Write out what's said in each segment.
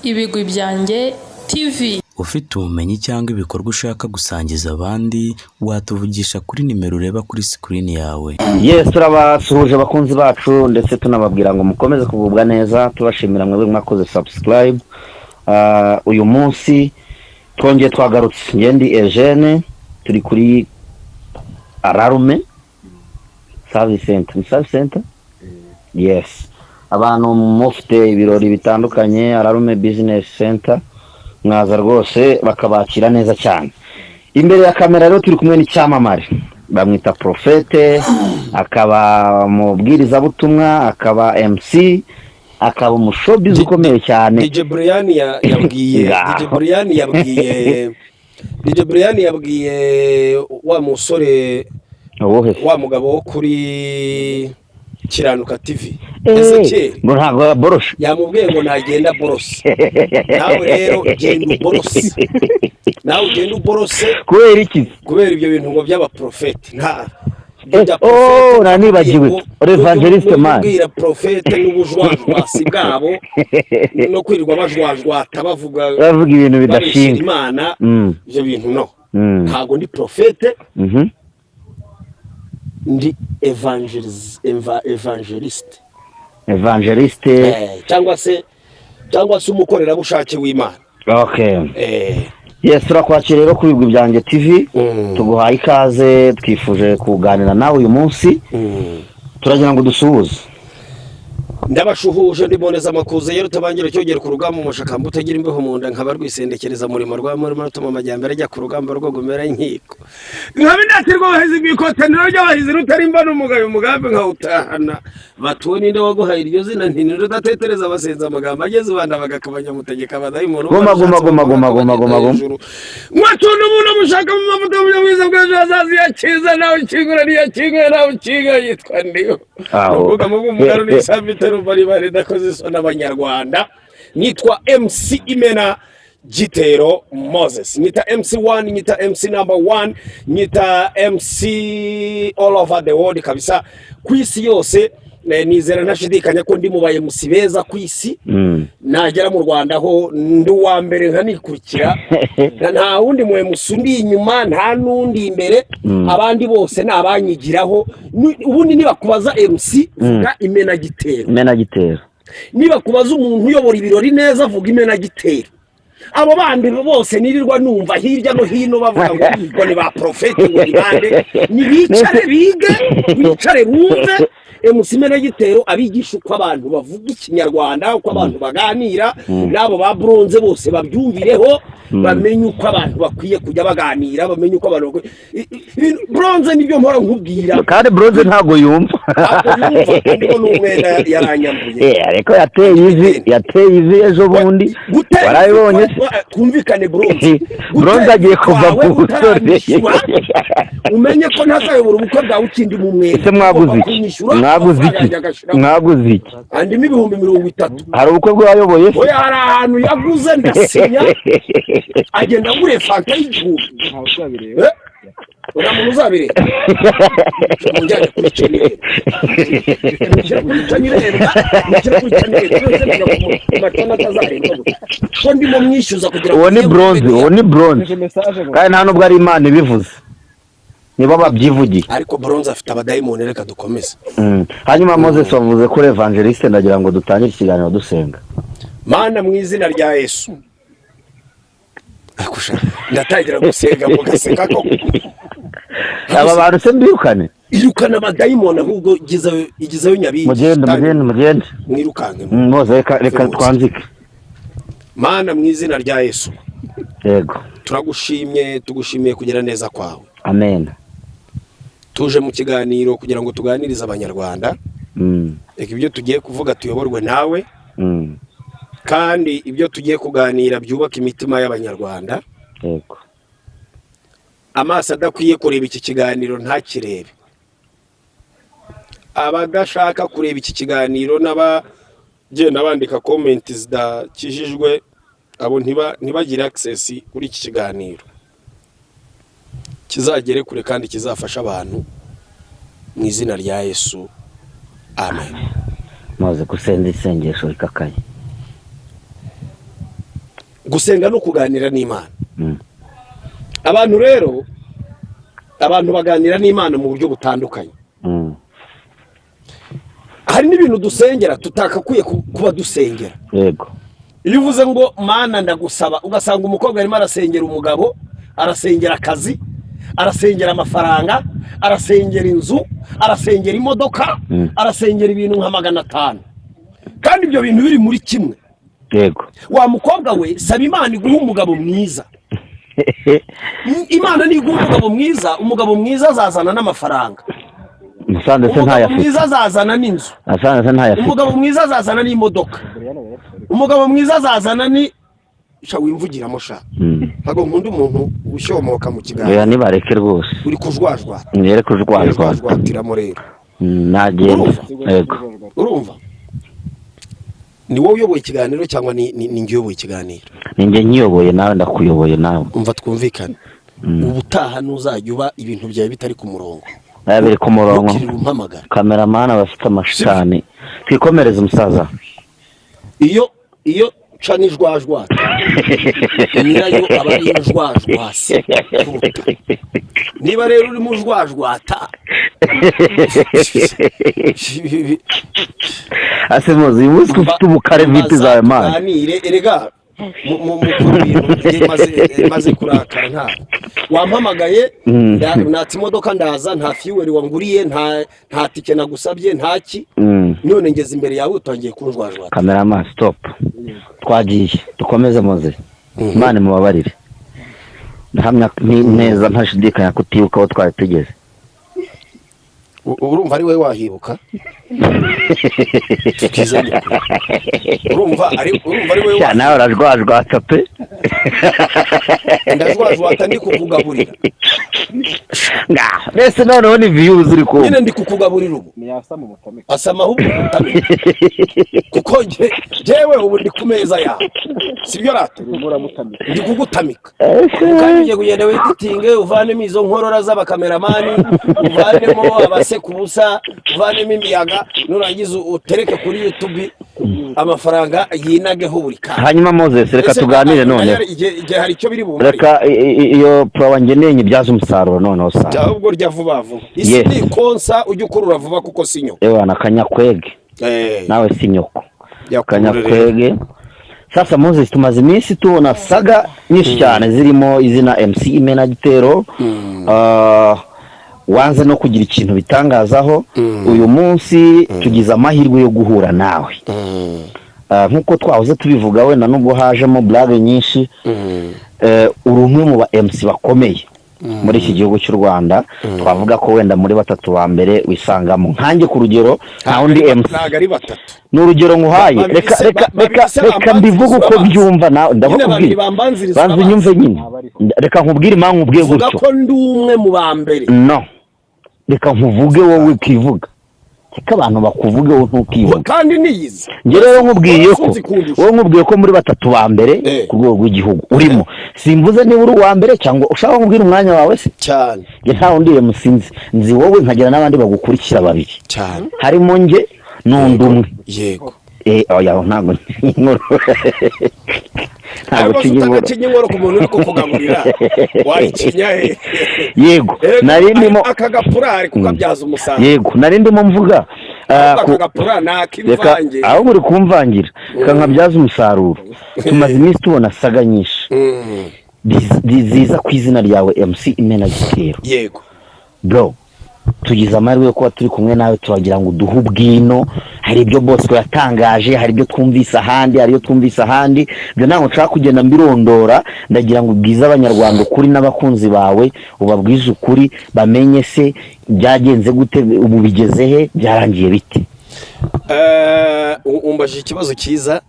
Ibigwi Byanjye TV. Ufite ubumenyi cyangwa ibikorwa ushaka gusangiza abandi, watuvugisha kuri nimero ureba kuri screen yawe. Yes, turabasuhuje abakunzi bacu, ndetse tunababwira ngo mukomeze kugubwa neza. Tubashimira mwebwe mwakoze subscribe. Uyu munsi twongeye twagarutse. Njye ndi Eugene, turi kuri Ararume Service Center. Ni service center, yes. Abantu mufite ibirori bitandukanye, Ararume Business Center, mwaza rwose bakabakira neza cyane. Imbere ya kamera rero turi kumwe n'icyamamare, bamwita Prophète, akaba umubwirizabutumwa, akaba MC, akaba umushowbiz ukomeye cyane. DJ Brian yabwiye Ngaho. DJ Brian yabwiye wa musore, Uwuhe? wa mugabo wo kuri Kiranuka TV, Ezekiel. Ngo ntabwo boroshe. Yamubwiye ngo nagenda borose. Nawe rero genda uborose, nawe ugenda uborose. Kubera iki? Kubera ibyo bintu ngo by'abaprofeti, nta ibyo bya Oh, prophète. nanibagiwe. Ngo Evangeliste man. Kubwira prophète n'ubujwajwasi bwabo no kwirirwa bajwajwata bavuga, bavuga ibintu babeshyera bidashinga. Imana. Ibyo bintu no ntabwo ndi prophète, ndi evangeliste. Evangeliste. Cyangwa se umukorerabushake w'Imana. Okay. Yes, turakwakira rero kuri Ibigwi Byanjye TV. Tuguhaye ikaze, twifuje kuganira nawe uyu munsi. Turagira ngo dusuhuze. Ndabashuhuje, ndiboneza amakuza iyo rutabangira cyogera ku rugamba, umushakamba utagira imbeho mu nda, nkaba rwisendekereza murimo rwa murimo rutuma amajyambere ajya ku rugamba rwo gumera inkiko, nkaba indatirwa abahizi mu ikotaniro ry'abahizi, rutarimba n'umugayo, umugambi nkawutahana. Batuwe ninde waguhaye iryo zina? Nti ninde udatetereza abasenza amagambo ageze ubanda bagakabanya mutegeka abadayimoni. Guma, guma, guma, guma, guma, guma, guma. Mwatunda umuntu mushaka mu mavuta mu mwiza bw'ejo hazaza. Iyakiza nawe ukingura, niyakinguye nawe ukinga, yitwa ndiho. Aho. Ubwugamo bw'umugaru n'isambi iterumba riba ridakoze isoni. Abanyarwanda, nitwa MC Imena Gitero Moses, nyita MC 1, nyita MC number 1, nyita MC all over the world kabisa, ku isi yose. Nizera ntashidikanya ko ndi mu ba MC beza ku isi. Nagera mu Rwanda ho ndi uwa mbere, nkanikurikira. Nta wundi mu MC undi inyuma, nta n'undi imbere, abandi bose ni abanyigiraho. Ubundi nibakubaza MC, vuga Imena Gitero. Imena Gitero. Nibakubaza umuntu uyobora ibirori neza, vuga Imena Gitero. Abo bandi bose nirirwa numva hirya no hino bavuga ngo ni ba prophète, ngo ni bande, nibicare bige, bicare bumve MC Imena Gitero abigisha uko abantu bavuga Ikinyarwanda, uko abantu baganira. N'abo ba bronze bose babyumvireho, bamenye uko abantu bakwiye kujya baganira, bamenye uko abantu bakwiye bronze nibyo mpora nkubwira. Kandi bronze ntabwo yumva. Ntabwo yumva, kandi ngo n'umwenda yaranyambuye. Ariko yateye ivi, yateye ivi ejo bundi. Gutera Warabibonye se? Twumvikane, bronze. Bronze agiye kuva mu busore. Umenye ko ntazayobora ubukwe bwawe ukindi mu mwenda. Ese mwaguze Ugomba iki? kunyishyura Mwaguze amafaranga iki? yanjye agashiramo. Mwaguze iki? Andimo 30,000. Hari ubukwe bwayoboye se? Oya, hari ahantu yaguze ndasinya, agenda agure fanta y'1000. Uriya muntu uzabireba, mujyane kuri channel, mushyire kuri channel, mushyire kuri channel twese tujya ku macana atazareba gutya ko ndimo mwishyuza kugira ngo Uwo ni ugiye bronze, muri uwo ni bronze, kandi nta nubwo ari Imana ibivuze, nibo babyivugiye. Ariko bronze afite abadayimoni, reka dukomeze. Hanyuma Moses, wavuze kuri evangeliste, ndagira ngo dutangire ikiganiro dusenga. Mana, mu izina rya Yesu. Akusha, ndatangira gusenga mugaseka koko. Aba bantu se mbirukane? Irukana abadayimoni ahubwo, igizayo, igizayo nyabingi. Mugende, mugende, mugende. Mwirukanke. Mose, reka, reka twanzike. Mana, mu izina rya Yesu. Yego. Turagushimye, tugushimiye kugira neza kwawe. Amen. Tuje mu kiganiro kugira ngo tuganirize Abanyarwanda. Reka ibyo tugiye kuvuga tuyoborwe nawe, kandi ibyo tugiye kuganira byubaka imitima y'Abanyarwanda. Yego. Amaso adakwiye kureba iki kiganiro ntakirebe, abadashaka kureba iki kiganiro n'abagenda bandika comment zidakijijwe, abo ntibagire access kuri iki kiganiro. Kizagere kure kandi kizafasha abantu, mu izina rya Yesu, amen. Maze gusenza isengesho rikakaye. Gusenga no kuganira n'Imana. Abantu rero, abantu baganira n'Imana mu buryo butandukanye. Hari n'ibintu dusengera tutakakwiye kuba dusengera. Iyo uvuze ngo "Mana, ndagusaba", ugasanga umukobwa arimo arasengera umugabo, arasengera akazi, arasengera amafaranga, arasengera inzu, arasengera imodoka, arasengera ibintu nka 500, kandi ibyo bintu biri muri kimwe. Wa mukobwa we, saba Imana iguha umugabo mwiza. Imana niguha umugabo mwiza, umugabo mwiza azazana n'amafaranga. Musanze se Umugabo ntayafite? mwiza azazana n'inzu. Musanze se ntayafite? Umugabo mwiza azazana n'imodoka. Umugabo mwiza azazana ni sha wimvugiramo sha. Ntabwo nkunda umuntu ushomoka mu kiganiro. Oya, nibareke rwose. Uri kujwajwata. Nere kujwajwata. Kujwajwatiramo rero. Nagenda. Urumva? Yego. Urumva, ni wowe uyoboye ikiganiro cyangwa ni njye uyoboye ikiganiro? Ni njye nkiyoboye nawe, ndakuyoboye nawe. Umva, twumvikane. Ubutaha ntuzajya uba ibintu byawe bitari ku murongo. Aya biri ku murongo. Ntukirirwe umpamagara. Cameraman aba afite amashitani. Twikomereze, umusaza. Iyo ca n'ijwajwata, nyirayo aba ari injwajwase kuruta. Niba rero urimo ujwajwata Ase muzi, uyu munsi ko ufite ubukare viti zawe man? Tuganire erega mu bintu njye maze kurakara. Ntabwo wampamagaye, natse imodoka ndaza, nta fuel wanguriye, nta tike nagusabye, nta ki. None ngeze imbere yawe utangiye kunjwajwata. Cameraman, stop, twagiye. Dukomeze muze. Imana imubabarire. Ndahamya neza ntashidikanya ko utibuka aho twari tugeze. Urumva ari wowe wahibuka? Tubwizanye ukuri. Urumva ari wowe Sha, nawe urajwajwata pe. Ndajwajwata ndi kukugaburira. Nga mbese noneho ni views uri kumva. Nyine ndi kukugaburira ubu. Asama ahubwo umutamike, kuko njyewe ubu ndi ku meza yawe, sibyo rata? Ndi kugutamika kandi ugiye kugenda weditinge, uvanemo izo nkorora z'abakameramani, uvanemo abasekubusa, uvanemo imiyaga, nurangiza utereke kuri YouTube, amafaranga yinageho buri kanya. Hanyuma Moses, reka Ese tuganire noneho. Igihe hari icyo biri bumare? Reka iyo purawa ngeneye nyibyaze umusaruro noneho sa. Ahubwo rya vuba vuba isi Yes. ni konsa, ujye ukurura vuba kuko si nyoko. Ewana kanyakwege. Nawe si nyoko. Yakurure rero. Kanyakwege. Sasa Moses, tumaze iminsi tubona saga nyinshi cyane zirimo izina MC Imena Gitero. Wanze no kugira ikintu bitangazaho. Uyu munsi tugize amahirwe yo guhura nawe. Nk'uko twahoze tubivuga, wenda nubwo hajemo blague nyinshi, uri umwe mu ba MC bakomeye muri iki gihugu cy'u Rwanda. Twavuga ko wenda muri batatu ba mbere wisangamo. Nkanjye ku rugero, nta wundi MC. Ntabwo ari batatu. Ni urugero nguhaye. Reka reka Babiri reka se reka bambanziriza mbivuge uko urabazi. byumva nawe. Nyine babiri Ndakubwira. bambanziriza Banza urabazi. unyumve nyine. Reka nkubwire impamvu nkubwiye Vuga gutyo. ko ndi umwe mu ba mbere. No, reka nkuvuge wowe ukivuga. Reka abantu bakuvuge, wowe ntukivuge. Kandi niyizi. Njye rero nkubwiye ko Uzi kundusha. wowe nkubwiye ko muri batatu ba mbere ku rwego rw'igihugu urimo. Simvuze niba uri uwa mbere cyangwa ushaka kubwira umwanya wawe se. Cyane. Njye nta wundi MC nzi, nzi wowe, nkagira n'abandi bagukurikira babiri. Cyane. Harimo njye n'undi umwe. Yego. Oya, ntabwo inkuru, ntabwo Ariko cinya inkuru. utagacinya inkoro ku muntu uri kukugaburira, wayicinya he? Yego. Erega Nari ndimo aka gapura ari kukabyaza umusaruro. Yego, nari ndimo mvuga Ahubwo aka gapura ni reka ak'imvange. Ahubwo uri kumvangira. Reka nkabyaza umusaruro. Tumaze iminsi tubona saga nyinshi ziza ku izina ryawe, MC Imena Gitero. Bro, tugize amahirwe yo kuba turi kumwe nawe, turagira ngo uduhe ubwino. Hari ibyo Bosco yatangaje, hari ibyo twumvise ahandi, hari ibyo twumvise ahandi. Ibyo ntabwo nshaka kugenda mbirondora. Ndagira ngo ubwize Abanyarwanda ukuri n'abakunzi bawe, ubabwize ukuri, bamenye se byagenze gute, ubu bigeze he, byarangiye bite? Umbajije ikibazo cyiza.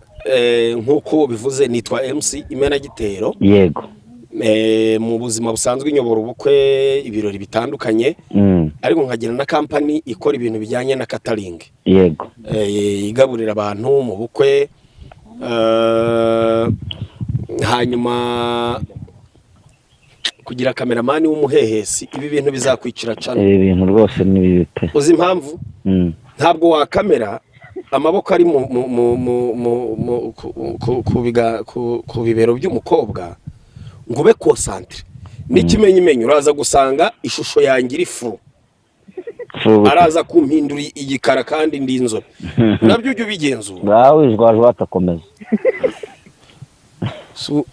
Nk'uko bivuze, nitwa MC Imena Gitero. Mu buzima busanzwe nyobora ubukwe, ibirori bitandukanye, ariko nkagira na kampani ikora ibintu bijyanye na catering, igaburira abantu mu bukwe. Hanyuma kugira cameraman w'umuhehesi, ibi bintu bizakwicira cana. Ibi bintu rwose ni bibi pe. Uzi impamvu? Ntabwo wakamera Amaboko ari mu mu mu mu mu mu- ku- ku- ku biga- ku- ku bibero by'umukobwa ngo ube concentré. N'ikimenyimenyi, uraza gusanga ishusho yanjye iri flou. Fubu. Araza kumpindura igikara kandi ndi inzobe. Nabyo ujya ubigenzura. Ngaho wijwajwa atakomeza.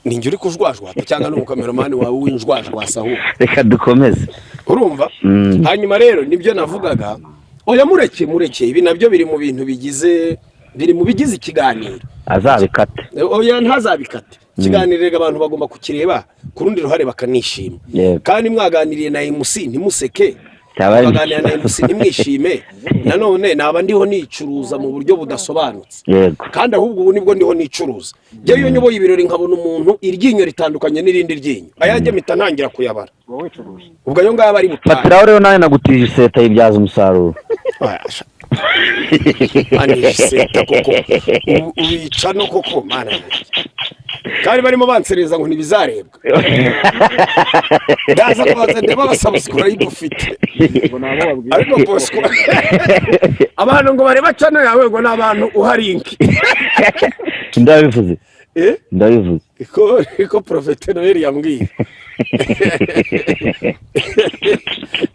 Ni njye uri kujwajwata cyangwa ni umukameramani wawe w'injwajwasa ahubwo? Reka dukomeze. Urumva? Mm. Hanyuma rero nibyo navugaga. Oya, mureke, mureke, ibi nabyo biri mu bintu bigize, biri mu bigize ikiganiro. Azabikate. Oya, ntazabikate. Ikiganiro rega abantu bagomba kukireba, ku rundi ruhare bakanishima. Kandi mwaganiriye na MC ntimuseke, Cyaba ari mwaganira na MC ntimwishime, nanone naba ndiho nicuruza mu buryo budasobanutse. Kandi ahubwo ubu nibwo ndiho nicuruza. Njyewe iyo nyoboye ibirori nkabona umuntu iryinyo ritandukanye n'irindi ryinyo, ayanjye mpita ntangira kuyabara. Ubwo ayo ngayo aba ari butahe. Fatiraho rero, nawe nagutije iseta, yibyaza umusaruro. Aniseta koko, ubica no koko, Mana yanjye. Kandi barimo bansereza ngo ntibizarebwa. Ndaza kubanza ndeba aba subscribe ufite. Ngo ni abo babwira. Ariko Bosco, abantu ngo bareba channel yawe ngo ni abantu uha link. Ndabivuze. Eh? Ndabivuze. Iko Prophète Noel yambwiye.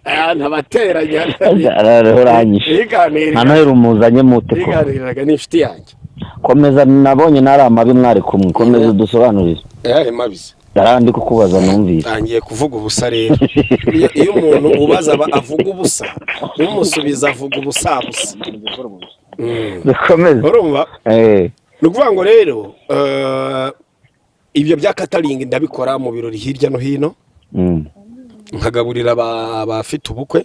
Ah, ntabateranya. Uranyishe. Yiganirira. Nta Noheli umuzanye mute ko? Yiganiriraga n'inshuti yanjye. Komeza, nabonye nari amabi mwari kumwe, komeza udusobanurire. Eh, mabize. Yarandi kukubaza numvise. Tangiye kuvuga ubusa rero. Iyo umuntu ubaza avuga ubusa, umusubiza avuga ubusa busa. Dukomeze. Urumva? Eh. Ni ukuvuga ngo rero ibyo bya catering ndabikora mu birori hirya no hino, nkagaburira abafite ubukwe.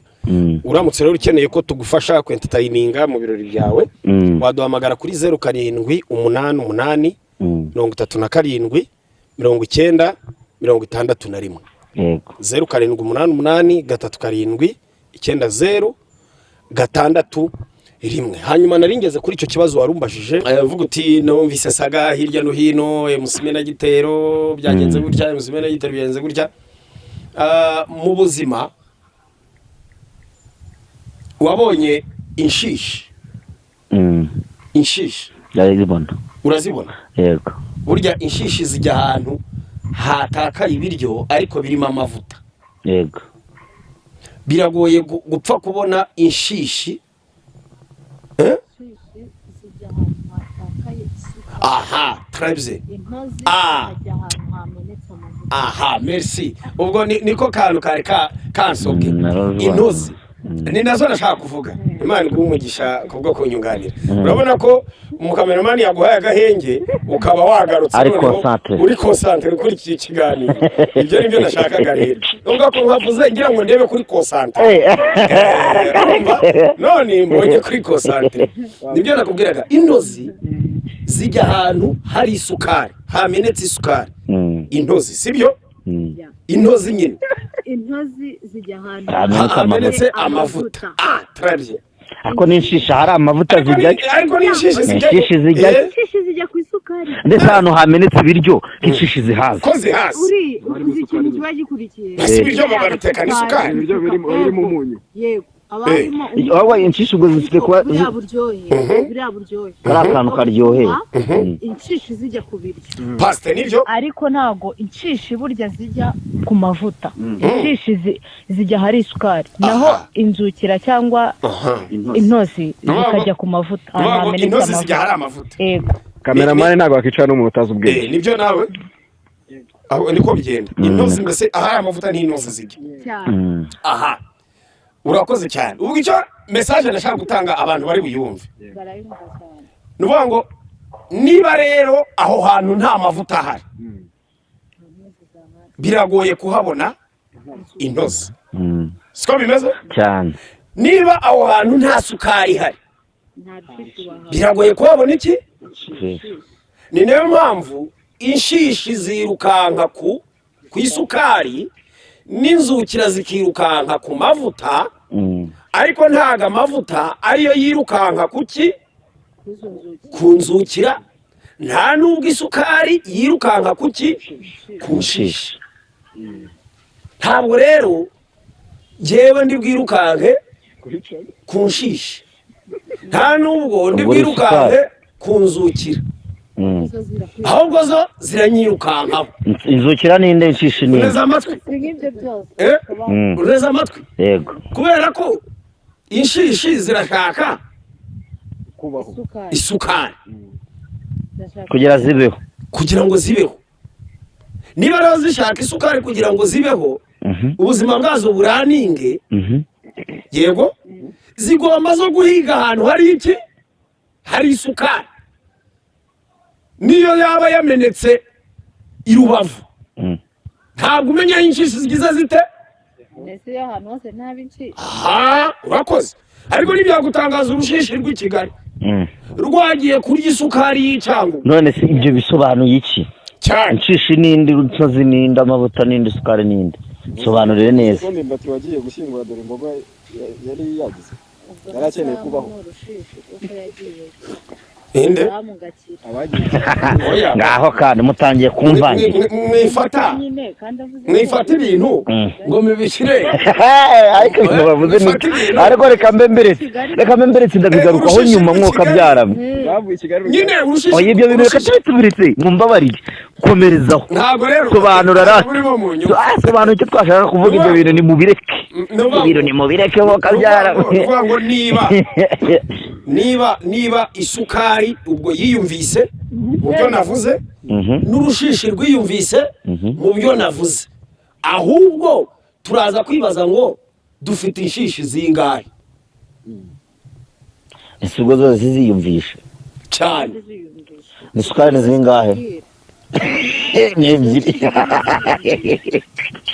Uramutse rero ukeneye ko tugufasha kwentertaininga mu birori byawe, waduhamagara kuri 0788 37 90 61. 0788 37 90 61. Hanyuma nari ngeze kuri icyo kibazo warumbajije, uvuga uti numvise saga hirya no hino, MC na Gitero byagenze gutya, MC na Gitero byagenze gutya. Mu buzima wabonye inshishi? Inshishi? Ndazibona. Urazibona? Yego. Burya inshishi zijya ahantu hatakaye ibiryo ariko birimo amavuta. Biragoye gupfa kubona inshishi, eh? Zijya ahantu hatakaye isuku. Aha, très. Intozi zikajya ahantu hamenetse amavuta. Aha, merci. Ubwo niko kantu kari kansobwe. Narazibonye. Intozi ni nazo nashaka kuvuga. Imana iguhe umugisha kubwo kunyunganira. Urabona ko umukameramani yaguhaye agahenge ukaba wagarutse. Ari noneho concentré. Uri concentré kuri iki kiganiro. Ibyo nibyo nashakaga rero, nubwo ko nkavuze ngira ngo ndebe kuri concentré. Urumva? None mbonye kuri concentré. Nibyo nakubwiraga, intozi zijya ahantu hari isukari, hamenetse isukari. Intozi, sibyo? Intozi nyine. Intozi zijya ahantu Hamenetse amavuta. Hamenetse amavuta. Ah, très bien. Ariko n'inshishi hari amavuta Ariko zijya. Ariko n'inshishi zijya. Inshishi zijya. Eh, Inshishi zijya ku isukari. Ndetse ahantu hamenetse ibiryo nk'inshishi zihaza. Ko zihaza. Uri uvuze ikintu kiba gikurikiye. Ese ibiryo babitekana isukari? Ibiryo birimo umunyu. Yego, haba harimo Ahubwo inshishi ubwo zifite kuba buriya buryohe, buriya buryohe. Kariya kantu karyoheye. Inshishi zijya ku biryo. Pasite, nibyo. Ariko ntago inshishi burya zijya ku mavuta. Inshishi zijya ahari isukari, naho inzukira cyangwa intozi zikajya ku mavuta, Ni ukuvuga ahantu ngo hamenetse intozi zijya amavuta. ahari amavuta. Yego. Kameramani ntabwo wakwicara n'umuntu utazi ubwenge. Eh, nibyo nawe. Aho niko bigenda. Intozi mbese ahari amavuta n'intozi zijya. Cyane. Aha, urakoze cyane. Ubwo icyo message nashaka gutanga, abantu bari buyumve, Barayumva cyane. ni ukuvuga ngo niba rero aho hantu nta mavuta ahari, biragoye kuhabona intozi. Siko bimeze? Cyane. Niba aho hantu nta sukari ihari, Nta bishishi wahabona. biragoye kuhabona iki? Ni nayo mpamvu inshishi zirukanka ku isukari n'inzukira zikirukanka ku mavuta. Ariko ntago amavuta ariyo yirukanka ku ki? Ku nzukira. Nta nubwo isukari yirukanka ku ki? Ku nshishi. Ntabwo rero jyewe ndi bwirukanke ku nshishi. Nta nubwo ndi Ubwo uri bwirukanke ku nzukira, Zo zirakwiye. ahubwo zo ziranyirukankaho. Inzukira ninde, inshishi ninde? Uneze amatwi. Si nk'ibyo byose. Eh? Uneze amatwi. Yego. Kubera ko inshishi zirashaka Kubaho. Isukari. isukari. Zirashaka. Kugira zibeho. Kugira ngo zibeho. Niba rero zishaka isukari kugira ngo zibeho, ubuzima bwazo buraninge. Yego, zigomba zo guhiga ahantu hari iki? Hari isukari, niyo yaba yamenetse i Rubavu. Ntabwo umenya aho inshishi zigize zite. Mbese iyo ahantu hose nta bici. Aha urakoze, ariko ntibyagutangaza urushishi rw'i Kigali rwagiye kurya isukari y'icyangugu. None se ibyo bisobanuye iki? Cyane. Inshishi n'indi, intozi n'indi, amavuta n'indi, isukari n'indi, sobanurire neza. Ubundi Mbati wagiye gushyingura dore imboga yari yagize, yari akeneye kubaho. Ni urushishi kuko yagiye Inde? bamugakira. Abagiye Oya. Ngaho kandi mutangiye kumvangira. Mwifata Nyine kandi avuze ko- mwifata ibintu ngo mubishyire. Ariko ibintu bavuze ni Mwifata ibintu. Ariko reka mbe mbiretse, ndabigarukaho Urushishi nyuma rw'i mwuka Kigali. byaramwe. Bavuye i Kigali. Nyine urushishi. Oya, ibyo bintu reka Urushishi. tube tubiretse, mumbabarire, komerezaho. Ntabwo rero Sobanura ra. Urimo mu nyuma. Ah, sobanura icyo twashaka kuvuga. Ibyo bintu ni mubireke. Ibintu ni mubireke mwuka byaramwe. Ukuvuga ngo niba isukari ubwo yiyumvise mu byo navuze, n'urushishi rwiyumvise mu byo navuze, ahubwo turaza kwibaza ngo dufite inshishi zingahe? Ese ubwo zose ziziyumvisha? Cyane. Isukari ni zingahe? Ni ebyiri.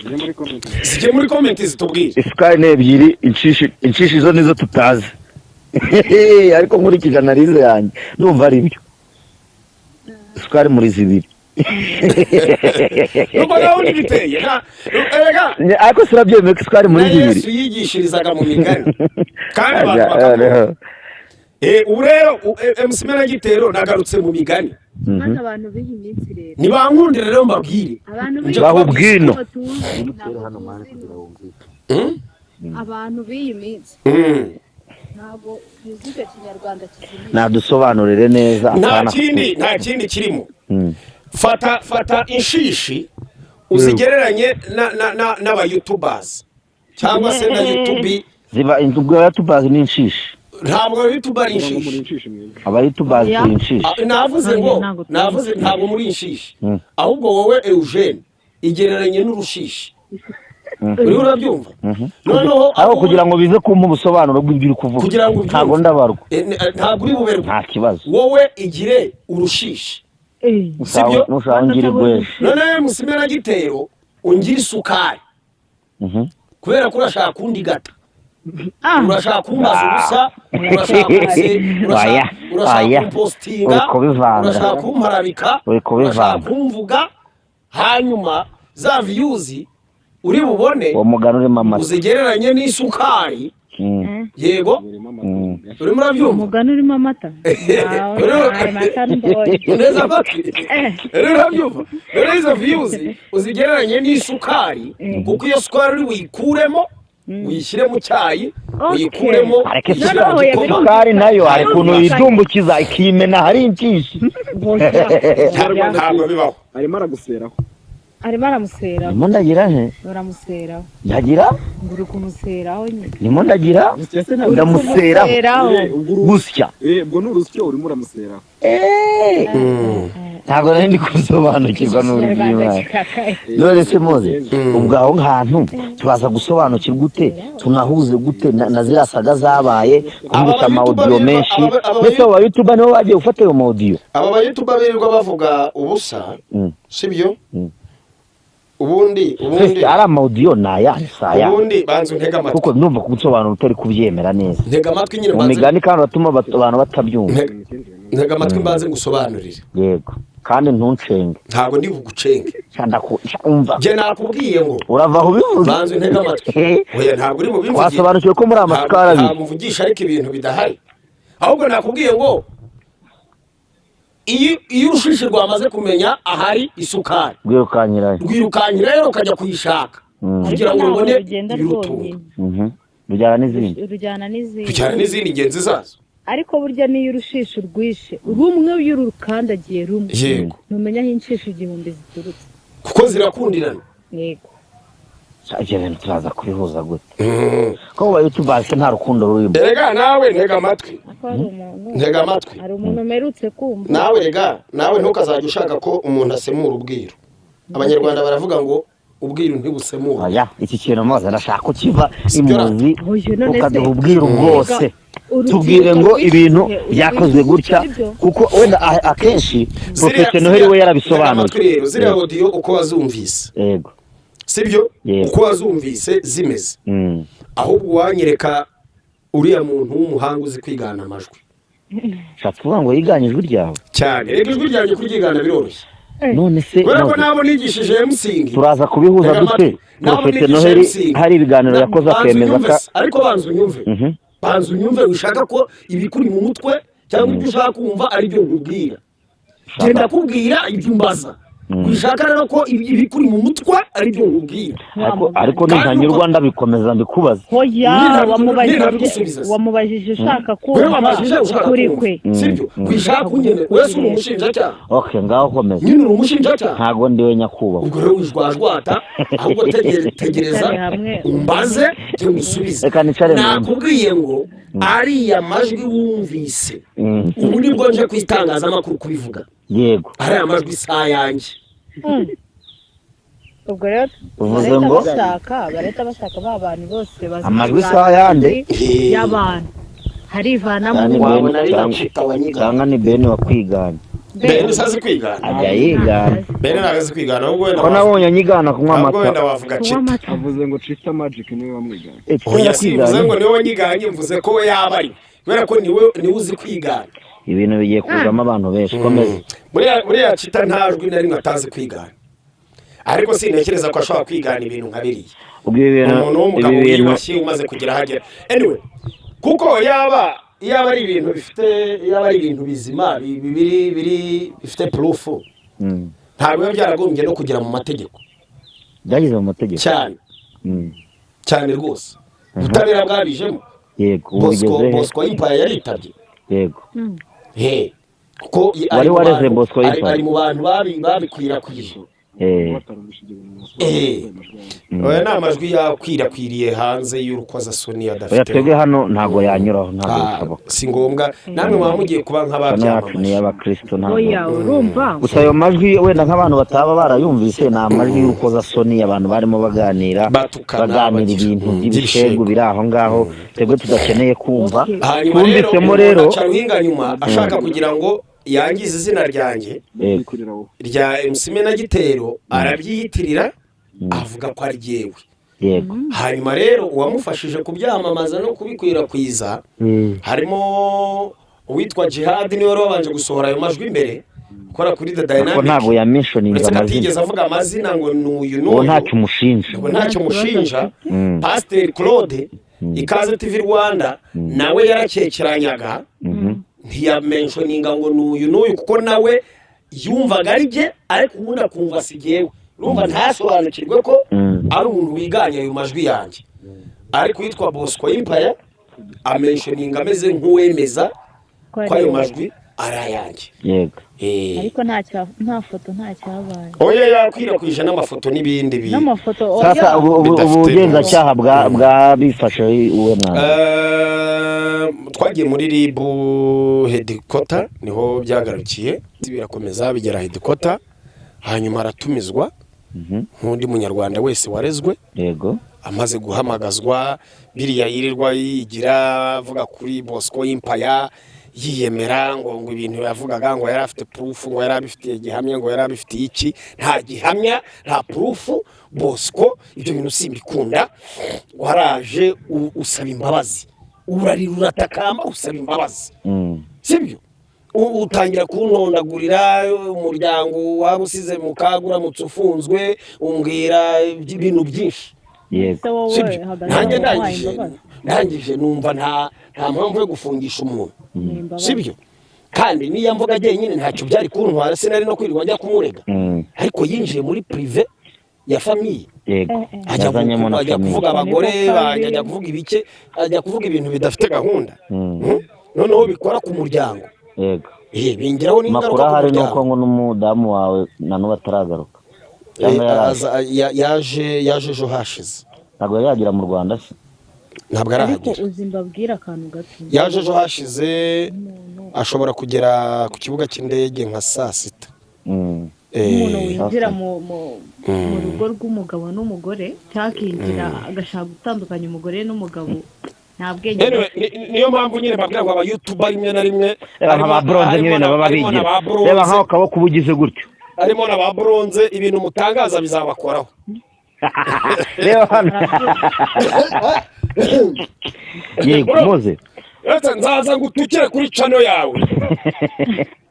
Zijye muri comment. Zijye muri comment zitubwire. Isukari ni ebyiri, inshishi zo nizo tutazi, ariko nkurikije analyse yanjye ndumva ari byo, isukari muri zibiri. Nuko nawe ntibiteye erega. Ariko sirabyemeye ko isukari muri Na zibiri. Yesu yigishirizaga mu migani kandi abantu bakamwumva. Ubu rero MC Gitero nagarutse mu migani. Maze abantu b'iyi minsi rero, Nibankundire rero mbabwire. abantu Nje Baha ubwino. ntabwo tuzi, ntabwo tuzi. Abantu b'iyi minsi ntabwo tuzi icyo Kinyarwanda kizimiye. Nadusobanurire neza. Nta Apana. kindi, nta kindi kirimo. Fata inshishi uzigereranye n'aba youtubers cyangwa se na YouTube. Ziba ubwo abayutubazi ni inshishi? Ntabwo aba youtuber ari Kugira ngo muri inshishi. inshishi mwebwe. Abayutubazi Oya. turi inshishi. Ah, navuze ngo Ntabwo turi navuze ntabwo muri inshishi, ahubwo wowe Eugene igereranye n'urushishi, uriho urabyumva noneho. Aho kugira ngo bize kumpa ubusobanuro bw'ibyo uri kuvuga. Kugira ngo ubyumve. Ntabwo ndabarwa. Ntabwo uri buberwe. Nta kibazo. Wowe igire urushishi. Sibyo? Nushaka ngira igweje. Noneho musimera gitero ungira isukari, kubera ko urashaka kundigata, urashaka kumbaza ubusa, urashaka Oya, urashaka oya. kumpostinga, Uri kubivanga. urashaka kumparabika, Uri kubivanga. urashaka kumvuga, hanyuma za views uri bubone Uwo mugani urimo amata. uzigereranye n'isukari. Yego. Urimo amata. Urimo urabyumva? Umugani urimo amata. Ayo mata mbonye. Neza amatwi rero, urabyumva rero, izo views uzigereranye n'isukari, kuko iyo sukari uri buyikuremo uyishyire mu cyayi, uyikuremo Ariko uyishyire mu Noneho gikoma. isukari nayo hari ukuntu yidumbukiza ikimena hari inshishi. Ntabwo bibaho. Arimo araguseraho. Arimo aramuseraho. Ndimo ndagira he? Baramuseraho. Ndagira? Ngo uri kumuseraho nyine. Ndimo ndagira? Gusya se ntabwo Ndamuseraho. Kumuseraho. Ubwo Gusya. Ubwo ni urusyo urimo uramuseraho. Ntabwo nari ndi kusobanukirwa Ikinyarwanda n'uburyo. kikakaye. None se muze, ubwo aho hantu tubaza gusobanukirwa gute, tunahuze gute na ziriya saga zabaye kumvise Aba amawudiyo ba YouTuber menshi? aba Mbese abo bayutuba nibo bagiye gufata ayo mawudiyo? Aba bayutuba birirwa bavuga ubusa. Sibyo? Ubundi Ese ari amawudiyo ni aya si aya? Ubundi banza untege amatwi. Kuko ndumva kugusobanura utari kubyemera neza. Ntega amatwi nyine Mu mbanze. migani kandi uratuma abantu batabyumva. Ntega amatwi mbanze ngusobanurire. Yego, kandi ntuncenge. Ntabwo ndi bugucenge. Umva. Njye nakubwiye ngo Urava aho ubivuze. Banza untege amatwi. Oya, ntabwo uri bubimvugire. Twasobanukiwe ko muri amasukari abiri. Ntabwo mvugisha ariko ibintu bidahari, ahubwo nakubwiye ngo iyo urushishi rwamaze kumenya ahari isukari, Rwirukankirayo. rwirukankira rero rukajya kuyishaka kugira ngo Ariko rubone ntabwo rugenda ibirutunga. rwonyine. Rujyana n'izindi. Rujyana n'izindi. Rujyana n'izindi ngenzi zazo. Ariko burya niyo urushishi urwishe rumwe, iyo urukandagiye rumwe, ntumenya aho inshishi 1000 ziturutse. Kuko zirakundirana. Yego. Ibyo bintu turaza kubihuza gute, ko ba youtubers nta rukundo rurimo? Erega nawe ntega amatwi. Ariko hari umuntu, Ntega amatwi. hari umuntu mperutse kumva. Nawe rega, nawe ntukazajya ushaka ko umuntu asemura ubwiru. Abanyarwanda baravuga ngo ubwiru ntibusemura. Oya, iki kintu maze ndashaka ko kiva Sibyo. imuzi, Oya, none se- ukaduha ubwiru bwose. Urubyiruko Tubwire ngo rw'iki ibintu gihe, byakozwe gutya, sibyo? kuko wenda akenshi Profete Noheli we Ntega yarabisobanuye. amatwi rero, ziriya audio uko wazumvise, sibyo? Yego. Uko wazumvise zimeze, ahubwo wanyereka uriya muntu w'umuhanga uzi kwigana amajwi. Ushatse kuvuga ngo yiganye ijwi ryawe? Cyane. Reka, ijwi ryanjye kuryigana biroroshye, None se kubera ko Moses, nabo nigishije MCing. turaza kubihuza Tega dute? amatwi. Nabo Profete nigishije Noheli MCing. hari ibiganiro yakoze Banza akemeza unyumve ko se, ariko banza unyumve. Banza unyumve. Wishaka ko ibikuri mu mutwe cyangwa ibyo ushaka kumva ari byo nkubwira. Genda kubwira ibyo umbaza. Wishaka rero ko ibikuri mu mutwe ari byo nkubwira. Ariko Kandi nintanyurwa ndabikomeza mbikubaze. Hoya, wamubajije, ntabigusubiza se. wamubajije ushaka Wewe kumva wabajije ushaka kuri kumva, kwe. Sibyo? Wishaka unyene wese uri umushinjacyaha. Okay, ngaho komeza. Nyine uri umushinjacyaha. Ntago ndiwe, nyakubahwa. Ubwo rero wijwajwata, ahubwo tegereza Nicare hamwe. umbaze njye ngusubize. Reka nicare numve. Nakubwiye ngo ariya majwi wumvise, ubu nibwo nje ku itangazamakuru kubivuga, ariya majwi si ayanjye. Ubwo rero Uvuze barahita ngo? bashaka ba bantu bose bazi Amajwi si ayande? y'abantu harivanamo. Cyane. Wabona ari Cyangwa- Chita wanyigana. Cyangwa ni Bene wakwigana. Bene usazi kwigana? Ajya yigana. Bene ntabwo azi kwigana, ahubwo wenda Ko nabonye anyigana kunywa ahubwo wenda amata. wavuga Kunywa Chita. amata. Avuze ngo Chita Magic niwe wamwigana. Eh, Chita Oya, simvuze yakwiganye. ngo niwe wanyiganye, mvuze ko we yaba ari kubera ko niwe uzi kwigana. Ibintu bigiye kuzamo abantu benshi, komeza. Buriya Chita nta jwi na rimwe atazi kwigana, ariko sintekereza ko ashobora kwigana ibintu nka biriya. Ubwo ibi bintu, Umuntu w'umugabo ibi bintu wiyubashye umaze kugera ahagera, anyway, kuko yaba ari ibintu bifite, yaba ari ibintu bizima biri bifite proof, ntabwo biba byaragombye no kugera mu mategeko. Byageze mu mategeko. Cyane. Cyane rwose, ubutabera bwabijemo. Yego, ubu Bosco, bigeze he? Bosco Empire yaritabye. He, kuko Wari ari mu wareze Bosco Empire. ari mu bantu babikwirakwije. Oya, ni amajwi yakwirakwiriye hanze y'urukozasoni Oya, adafite. twebwe hano ntabwo yanyuraho, ntabwo Ah, bishoboka. si ngombwa, namwe mwaba mugiye kuba Hano yacu ni nk'ababyamamaje. iy'abakristo, ntabwo. Oya, urumva. Gusa ayo majwi, wenda nk'abantu bataba barayumvise, ni amajwi y'urukozasoni, abantu barimo baganira, Batukana, baganira bagira- ibintu by'ibishegu by'ibishegu. biri aho ngaho twebwe tudakeneye kumva. Okay. Hanyuma rero Twumvisemo umuntu rero aca ruhinga nyuma ashaka kugira ngo yangize izina ryanjye rya MC Gitero, arabyiyitirira, avuga ko ari jyewe. Hanyuma rero uwamufashije kubyamamaza no kubikwirakwiza harimo uwitwa Jihad, niwe wari wabanje gusohora ayo majwi mbere, ukora kuri The Ko Dynamic. ntabwo yamenshoninze Uretse ko amazina. atigeze avuga amazina ngo ni uyu Uwo n'uyu. ntacyo umushinja. Ngo ntacyo mushinja. Pasiteri Claude, Ikaze TV Rwanda, nawe yarakekeranyaga, ntiyamenshoninga ngo ni uyu n'uyu, kuko nawe yumvaga ari bye, ariko ubundi akumva si jyewe. Urumva ntasobanukirwe ko ari umuntu wiganye ayo majwi yanjye. Ariko uwitwa Bosco Empire amenshoninga ameze nk'uwemeza ko ayo majwi ari ayanjye. Ariko nta foto, nta cyabaye. Oya, yakwirakwije n'amafoto n'ibindi bintu. N'amafoto, oya. Sasa ubu Bidafite ubugenzacyaha bwabifashe uwe mwana? Twagiye muri RIB headquarter, niho byagarukiye, birakomeza bigera headquarter, hanyuma aratumizwa nk'undi munyarwanda wese warezwe. Amaze guhamagazwa, biriya yirirwa yigira avuga kuri Bosco Empire, yiyemera ngo ibintu yavugaga ngo yari afite proof, ngo yari abifitiye gihamya, ngo yari abifitiye iki. Nta gihamya, nta proof. Bosco, ibyo bintu simbikunda. Waraje usaba imbabazi, urarira, uratakamba, usaba imbabazi, sibyo? Utangira kuntondagurira umuryango waba usize mu kaga uramutse ufunzwe, umbwira ibintu byinshi. Se wowe Sibyo? hagati Nanjye aho wahaye ndangije imbabazi? ndangije numva nta mpamvu yo gufungisha umuntu. Ni imbabazi. Sibyo? Kandi niyo mvuga jyenyine ntacyo byari kuntwara, sinari no kwirirwa njya kumurega, ariko yinjiye muri privé ya famille, ajya Yazanyemo na ajya famille. kuvuga abagore Niko banjye, ajya kabiri. kuvuga ibike, ajya kuvuga ibintu bidafite gahunda. Noneho bikora ku muryango. Yego. Bingiraho Amakuru n'ingaruka ku ahari ni uko muryango. ngo n'umudamu wawe na n'ubu ataragaruka Eh, cyangwa yaraje? Yaje ejo hashize. Ntabwo yari yagera mu Rwanda se? Ntabwo Ariko arahagera. uzi, mbabwire akantu gato. Yaje ejo hashize, ashobora kugera ku kibuga cy'indege nka saa 6. Umuntu winjira mu rugo rw'umugabo n'umugore, cyangwa akinjira agashaka gutandukanya umugore n'umugabo, nta bwenge. Anyway, niyo mpamvu nyine mbabwira ngo aba YouTuber rimwe na rimwe Reba nka ba Bronze harimo nk'ibintu baba harimo bigira. na ba Reba Bronze, nk'aho akaboko uba ugize gutyo. Harimo na ba Bronze, ibintu mutangaza bizabakoraho. Reba hano, yego muze. Uretse nzaza ngutukire kuri channel yawe,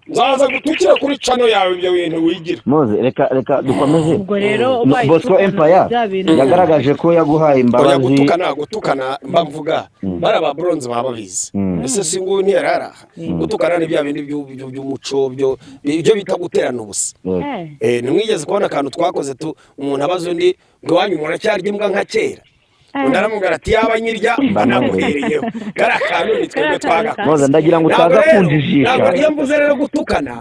nzaza ngutukire kuri channel yawe ibyo bintu wigira. Muze, reka dukomeze. Ubwo rero No, ubaye Bosco utukana, Empire bya bintu yagaragaje ko yaguhaye Oya, imbabazi. gutukana mba mvuga bari aba Bronze baba babizi. Ese si nguyu ntiyari araha? Gutukana ni bya bindi by'umuco, byo ibyo bita guterana ubusa. Yego. Ntimwigeze kubona akantu twakoze tu umuntu abaza undi ngo: "Iwanyu muracyarya imbwa nka kera?" Undi aramubwira ati: "Yaba nyirya mba namuhereyeho." Kariya kantu ni twebwe twagakoze. Muze, ndagira ngo Ntabwo utaza rero- kunjijisha. Ntabwo iyo mvuze rero gutukana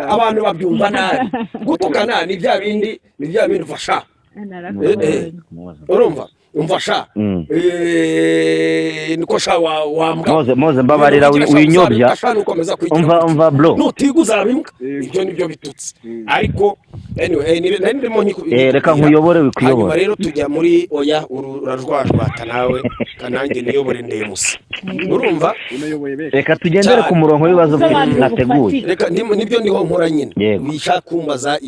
abantu babyumva nabi. Gutukana ni bya bindi ufasha. Narakubonye. Urumva, umva sha. Niko sha wambwa. Moze, mbabarira winyobya. Sha, nukomeza kwigira Umva, gutya. umva bro. Nutiga uzaba imbwa. Ibyo nibyo bitutsi, ariko anyway, nari ndimo Reka nkuyobore, Hanyuma wikuyobora. rero tujya muri oya, urarwajwata nawe kanange niyobore ndemusa, urumva? Unayoboye benshi. Reka tugendere ku murongo w'ibibazo Ubusobanuro nateguye. bufatika. Reka nibyo ndiho nkora nyine. Yego. Wishaka kumbaza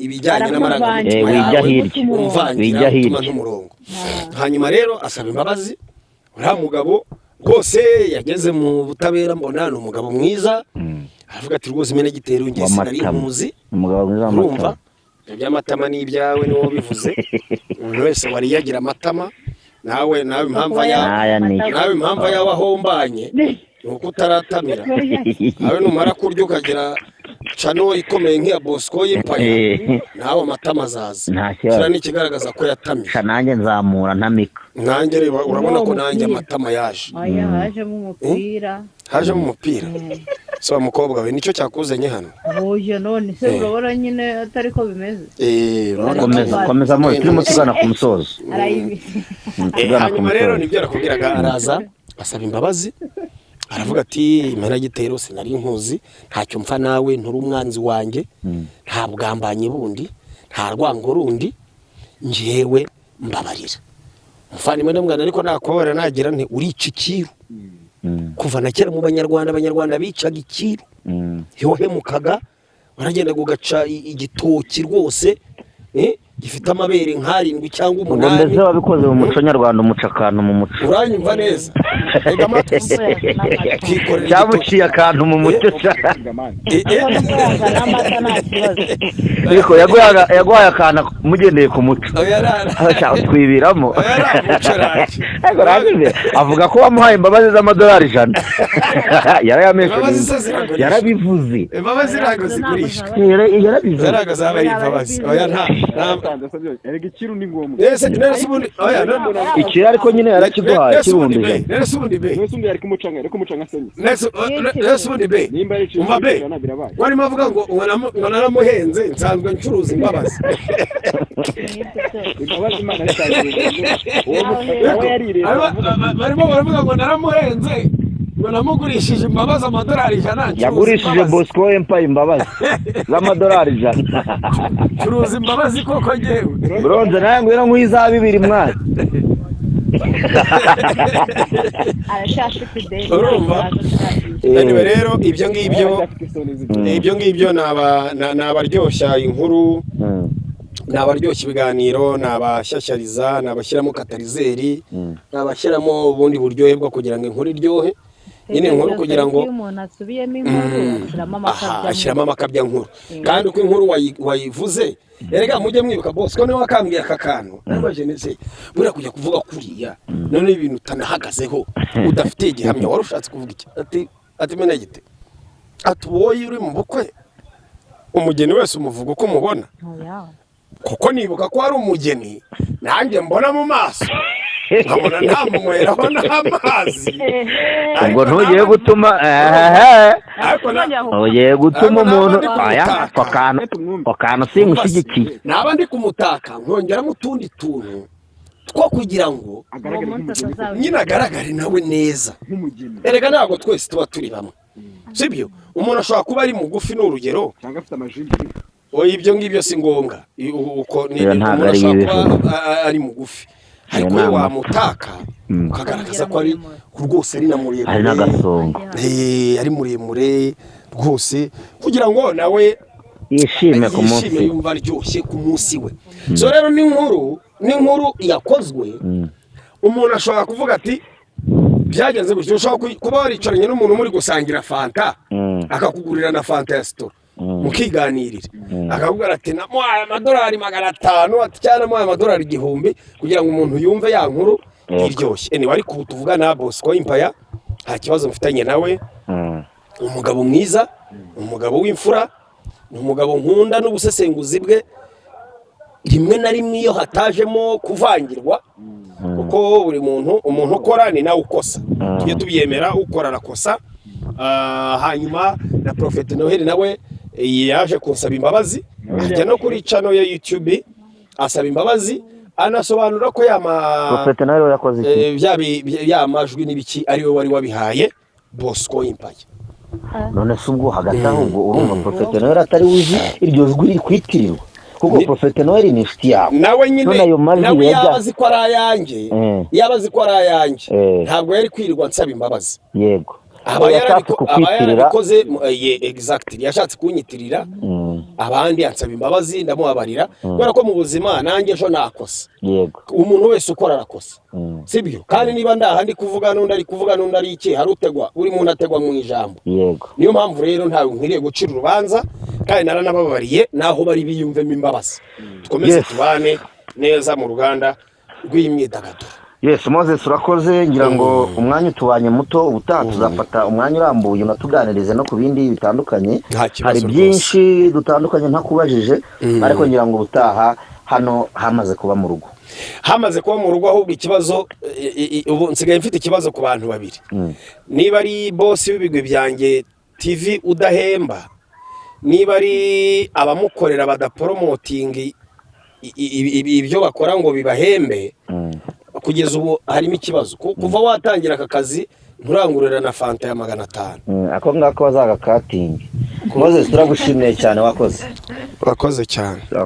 ibijyanye n'amarangamutima Wijya yawe, hirya. umvangira, Wijya hirya. utuma n'umurongo. Hanyuma rero asaba imbabazi. Uriya mugabo rwose yageze mu butabera, mbona ni umugabo mwiza, aravuga ati: "Rwose imenagitero njye sinari W'amatama. nkuzi." Umugabo mwiza Urumva, w'amatama. Ibyo by'amatama ni ibyawe, ni wowe bivuze. Umuntu wese wariye agira amatama. Nawe impamvu Aya ni nawe impamvu ayawe ahombanye ni uko utaratamira. Nawe numara kurya ukagira channel ikomeye nk'iya Bosco y'Empire, nawe amatama azaza. Nta kibazo. Kiriya ni ikigaragaza ko yatamiye. Sha, nanjye nzamura ntamika. Nanjye reba, urabona ko nanjye Umupira. amatama yaje. Oya, hajemo umupira. Hajemo umupira si wa mukobwa we, nicyo cyakuzanye hano? Oya, none se urabona nyine atari ko bimeze? Urabona ko- Komeza, komeza moze, turimo tugana ku musozo. Arayibizi. Tugana ku Hanyuma rero musozo. nibyo yarakubwiraga, araza asaba imbabazi, aravuga ati: "Imenagitero sinari nkuzi, ntacyo mpfa nawe, nturi umwanzi wanjye, nta bwambanyi bundi, nta rwango rundi, njyewe mbabarira muvandimwe." Ndamwana ariko nakubabarira nagira nti urica ikiru. Kuva na kera mu Banyarwanda, Abanyarwanda bicaga ikiru. Iyo wahemukaga waragendaga ugaca igitoki rwose, gifite amabere nk'arindwi cyangwa Ubwo 8. mbese wabikoze mu muco nyarwanda, umuca akantu mu muco. Uranyumva neza? Rega amatwi, twikorera igitoki. Cyamuciye akantu mu muco. N'amata nta kibazo. Ariko yaguhaye akantu mugendeye ku muco. Oya, Aca twibiramo. Oya, nta muco ntacyo. Ariko uranyumvira, avuga ko wamuhaye imbabazi z'amadolari 100, yarayameshe. Imbabazi se ziragurisha? Yarabivuze. Imbabazi ntabwo zigurishwa. Yarabivuze. Ntabwo zaba ari imbabazi, oya, nta Erega ikiru ni ngombwa. Nese ubundi oya Ikiri ariko nyine yarakiguhaye nese ubundi kibumbi be 100. Nese ubundi be. Mwese undi yari kumucanga senye. Nese ubundi be. Nimba ari Umva be. 100 birabaye. Warimo avuga ngo naramuhenze, nsanzwe ncuruza imbabazi. Imbabazi Imana yatanze. Uwo nawe yarireba aravuga ati, Barimo baravuga ngo naramuhenze, ngo namugurishije imbabazi amadolari 100, ncuruza Yagurishije imbabazi. Bosco Empire imbabazi z'amadolari 100. Ncuruza imbabazi koko ngewe? Bronze nawe ngwino nk'iza 2 mwana. Aracyafite ideni. Urumva? Anyway, rero ibyo ngibyo aracyafite isoni z'ibyo. Ibyo ngibyo ni abaryoshya inkuru, ni abaryoshya ibiganiro, ni abashyashyariza, ni abashyiramo catalyseur, ni abashyiramo ubundi buryohe bwo kugira ngo inkuru iryohe nyine, inkuru kugira ngo Iyo umuntu asubiyemo inkuru ashyiramo aha amakabya. Ashyiramo amakabya nkuru. Kandi uko inkuru wayivuze, erega mujye mwibuka Bosco niwe wakambwiye aka kantu. Nabaje ndetse buriya kujya kuvuga kuriya none ibintu utanahagazeho, udafitiye igihamya, wari ushatse kuvuga iki? Ati menegite, ati wowe uri mu bukwe, umugeni wese umuvuga uko umubona, kuko nibuka ko hari umugeni nanjye mbona mu maso. Nkabona ntamunyweraho n'amazi. Ubwo Ariko ntugiye gutuma ariko ugiye gutuma Ariko naba umuntu ndi aya kumutaka. ako kantu singushyigikiye. Naba ndi kumutaka nkongeramo utundi tuntu two kugira ngo Uwo Agaragare munsi nk'umugeni. atazaba nyine agaragare nawe neza. Nk'umugeni. Erega ntabwo twese tuba turi bamwe, sibyo? Umuntu ashobora kuba ari mugufi, ni urugero. Cyangwa afite amajimbiri. Oya, ibyo ngibyo si ngombwa. Uko ni Iyo ntabwo umuntu ari ashobora bibi. kuba ari mugufi, ariko Iyo we ni amapfa. wamutaka ukagaragaza ko ari rwose ari na muremure. Hari n'agasongo. Ari muremure rwose, kugira ngo nawe yishime ku munsi. Yishime, yumva aryoshye ku munsi we. So rero ni inkuru yakozwe. Umuntu ashobora kuvuga ati byagenze gutyo. Ushobora kuba waricaranye n'umuntu muri gusangira fanta, akakugurira na fanta ya Sitoro, mukiganirira, akakubwira ati namuhaye amadolari 500, ati cyangwa namuhaye amadolari 1000, kugira ngo umuntu yumve ya nkuru iryoshye. Anyway, ariko ubu tuvugana Bosco Empire nta kibazo mfitanye nawe. Umugabo mwiza, umugabo w'imfura, ni umugabo nkunda n'ubusesenguzi bwe. Rimwe na rimwe iyo hatajemo kuvangirwa, kuko buri muntu, umuntu ukora ni nawe ukosa, tujye tubyemera, ukora arakosa. Hanyuma na Prophet Noheli nawe yaje kunsaba imbabazi, ajya no kuri channel ya YouTube asaba imbabazi, anasobanura ko yama Prophet nawe yakoze iki? Ya majwi n'ibiki ari we wari wabihaye Bosco Empire. None se ubwo hagati aho, ubwo urumva Prophet Noel atari uzi iryo jwi riri kwitirirwa, kuko Prophet Noel ni inshuti yawe? Nawe nyine None ayo majwi nawe yaba azi ko ari ayanjye, yaba azi ko ari ayanjye, ntabwo yari kwirirwa nsaba imbabazi. Aba Yashatse aba kukwitirira. yarabikoze ye, exactly, yashatse kunyitirira abandi, ansaba imbabazi ndamubabarira, kubera ko mu buzima nanjye ejo nakosa. Umuntu wese ukora arakosa, sibyo? Kandi niba ndaha ndi kuvuga n'undi ari kuvuga n'undi ari iki, hari utegwa, buri muntu ategwa mu ijambo. Niyo mpamvu rero ntawe nkwiriye gucira urubanza, kandi naranababariye naho bari biyumvemo imbabazi, dukomeze tubane neza mu ruganda rw'imyidagaduro. Yes, Moses, urakoze. Ngira ngo umwanya utubanye muto, ubutaha tuzafata umwanya urambuye unatuganirize no ku bindi bitandukanye. Nta kibazo Hari rwose. byinshi dutandukanye ntakubajije, ariko ngira ngo ubutaha hano hamaze kuba mu rugo. Hamaze kuba mu rugo. Ahubwo ikibazo ubu nsigaye mfite ikibazo ku bantu babiri: niba ari boss w'ibigwi byanjye TV udahemba, niba ari abamukorera badaporomotinga ibyo bakora ngo bibahembe. Kugeza ubu harimo ikibazo. Kuva watangira aka kazi nturangurira na fanta ya 500. Ako ngako bazagakatinge. Moses, turagushimiye cyane, wakoze. Urakoze cyane. Sawa.